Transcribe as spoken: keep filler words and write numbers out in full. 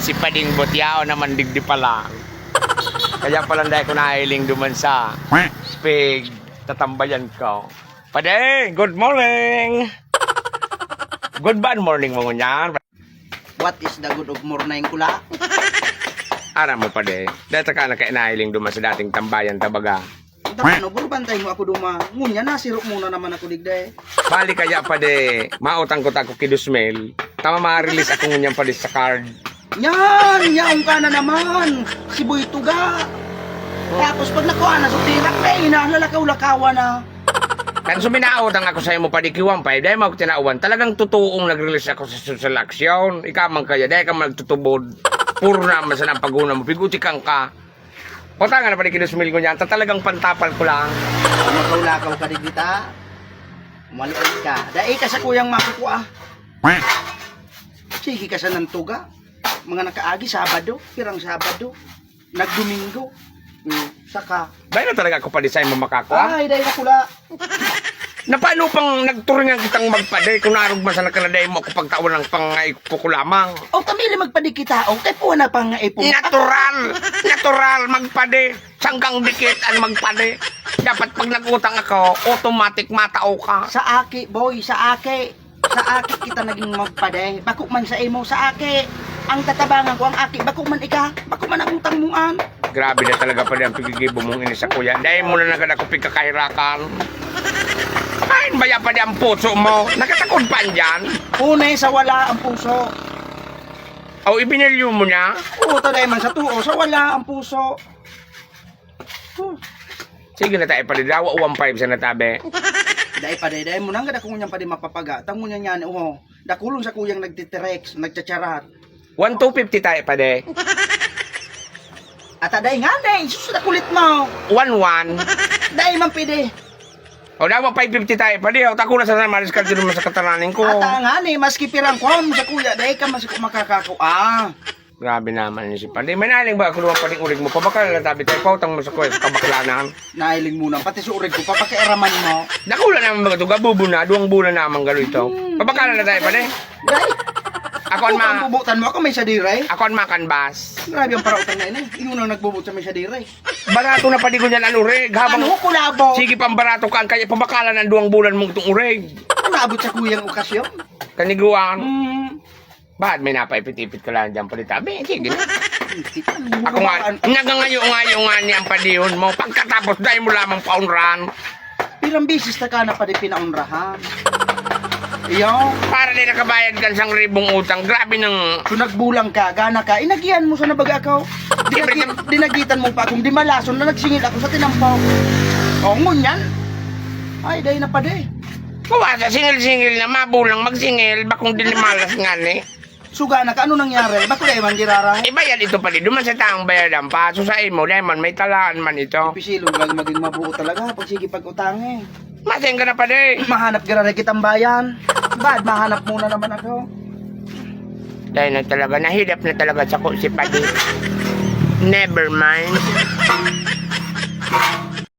Si Pading Butyaw naman digdi pala. Kaya pala dai ko nahiling duman sa pig tatambayan ko. Pade, good morning! Good ba ang morning mo ngunyan? What is the good of morning, kula? Aram mo, pade, dahil ka na kainahiling duman sa dating tambayan ta baga. Ang tama, no, buro bantay mo ako duma. Ngunyan, nasiro muna naman ako digda eh. Bali kaya, pade, mautang ko ta ako ki dos mil. Tama, ma-release ako ngunyan, pade, sa card. Yan! Yaon ka na naman! Si Boy Tuga! Tapos pag nakuha na sa pirak na, inalalakaw-lakawan na. Kan suminaot ang ako sa imo, padi ki one five, dahil mo ako tinauan, talagang totoong nag-release ako sa social action. Ikaw man kaya, dahil ka magtutubod. Puro naman sa nang paguna mo, piguti kang ka. Utangan na padi ki dos mil ko niyan, ta talagang pantapal ko lang. Lakaw-lakaw ka digita. Maliit ka. Dai ka sa kuyang makukua. Sige ka sa nantuga. Mga nakaagi, Sabado, pirang Sabado, nagdomingo. Hmm, saka Bay na talaga ako pa design mo makakwa. Ay, dai na kula. Na paano pang nagturingan kitang magpade kung narugma sa nakaladay mo ako pagtawan ng pangaipo ko lamang? O, tamili magpadi kita, o, kay puwa na pangaipo. Natural! Natural magpade! Sanggang dikit ang magpade. Dapat pag nag-utang ako, automatic matao ka. Sa aki, boy, sa aki. Sa aki kita naging magpade. Bako man sa imo, sa aki. Ang tatabangan ko ang aki, bako man ika, bako man ang utang mo an. Grabe na talaga padi ang pigigibo mong ini sa kuya. Dahil mo na nagad ako pigkakahirakan. Ay, baya padi ang puso mo. Nakatakod pa andyan. Unay sa wala ang puso. Aw, ibinilyo mo niya? Oo, taday man sa tuo, sa wala ang puso. Huh. Sige na tayo, padi. Dawa one five sa natabi. Dai pa, dai, dai mo nanggad ako ngunyan pa di mapapaga. Tango niya niyan, oho. Dakulon sa kuyang nagtitirex, nagchacharat. One two fifty tayo, padi. Ata dai nga, dai. Sus, nakulit mo. One one. Dai man pwede. O, dawa five fifty tayo, padi. O, takula sa mariskal dito naman sa katananin ko. Ata nga ni, maski pirang kuha mo sa kuya, dai ka mas makakako. Ah. Grabe naman ni si Padi. May naling ba ako naman paling urig mo? Pabakal na tabi tayo. Pautang mo sa kuya sa kabaklanan. Nailing mo na. Pati sa urig ko, papakiaraman mo. Dakula naman ba ito? Gabubo na. Duwang bulan naman galo ito. Hmm. Pabakal na tayo, Padi. Dai. Ako ang Ako ma- ang bubutan mo. Ako may sadira eh. Ako ang makanbas. Grabe ang parautang na ini. Ingon ang nagbubot sa may sadira eh. Barato na padi ko niyan ang urig. Habang Ano? Kulabo? Sige pang barato ka, ang kaya pabakalan ang duwang bulan mong itong urig. Naabot sa kuyang okasyon. Kaniguan. Hmm. Bakit may napaipit-ipit ka lang dyan, palita? Be, sige na. Ako nga, nagangayo-ngayo nga niya ang padihon mo. Pagkatapos, dahil mo lamang paunrahan. Pirang bisis na ka na pa di pinaunrahan. Iyo. Para di nakabayad ka sang ribong utang. Grabe nang So, nagbulang ka, gana ka, inagihan mo sa nabaga ako. Siyempre, Dinagi-, dinagitan mo pa akong dimalason na nagsingil ako sa tinampaw. O, ngunyan. Ay, dahil na pa di. Kuha sa singil-singil na mabulang magsingil, bakong dinimalas nga ni. Suga na ka, ano nangyari? Ba't ko dahil man girara? Ibayad ito padi, duman sa taong bayadan pa. So sa imo, dahil man may talaan man ito. Pisilong lang maging mabuo talaga pag sige pag-utang eh. Masing ka na padi. Mahanap girara kitang bayan. Bad, mahanap muna naman ako. Dahil na talaga, nahidap na talaga sa ko si Padi. Never mind.